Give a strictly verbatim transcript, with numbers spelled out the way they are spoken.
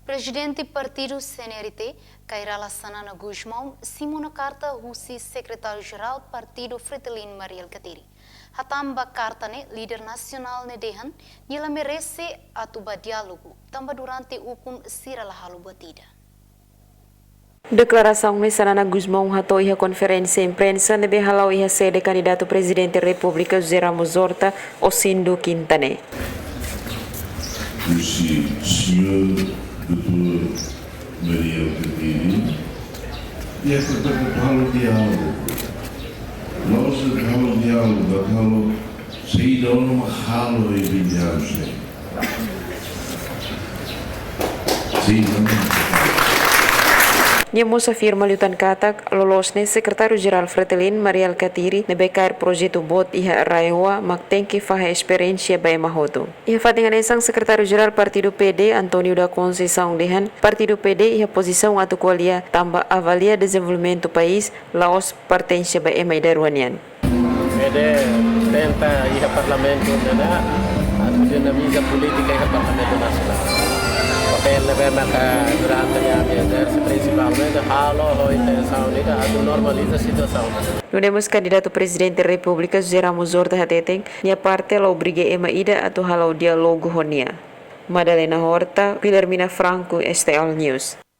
Prezidente Partidu C N R T, Kay Rala Xanana Gusmão, simu ona karta husi Sekretáriu-Jerál Partidu Fretilin Mari Alkatiri. Hatán ba karta ne'e, líder nasionál ne'e dehan nia la merese atu bá diálogu, tanba durante ukun sira la halo buat ida. Deklarasaun ne'e Xanana Gusmão hato'o iha konferénsia imprensa ne'ebé hala'o iha sede kandidatu Prezidente Repúblika José Ramos Horta, Osindu, Kinta ne'e. Husi señór doutór Mari Alkatiri, nia kata atu halo diálogu. La'ós atu halo diálogu, atu halo saida ona mak halo iha bidiaru sei. Saida ona mak halo. Nia mós afirma liután katak, loloos ne'e Sekretáriu-Jerál Fretilin Mari Alkatiri ne'ebé kaer projetu boot iha RAEOA mak tenke fahe esperiénsia ba ema hotu. Iha fatin hanesan, Sekretáriu-Jerál Partidu P D, António da Conceição dehan, Partidu P D iha pozisaun atu ko'alia tanba avalia dezenvolvimentu país, la'ós pertense ba ema ida rua nian. P D tenta iha Parlamentu ne'e atu dinamiza polítika iha Parlamentu Nasionál. Papél ne'ebé maka durante ne'e ami ezerse prinsipalmente halo ho intensaun ida atu normaliza situasaun. Nune'e mós kandidatu Prezidente Repúblika José Ramos Horta hateten, nia parte la obriga ema ida atu halo diálogu ho nia. Madalena Horta, Wilhelmina Franco, S T L News.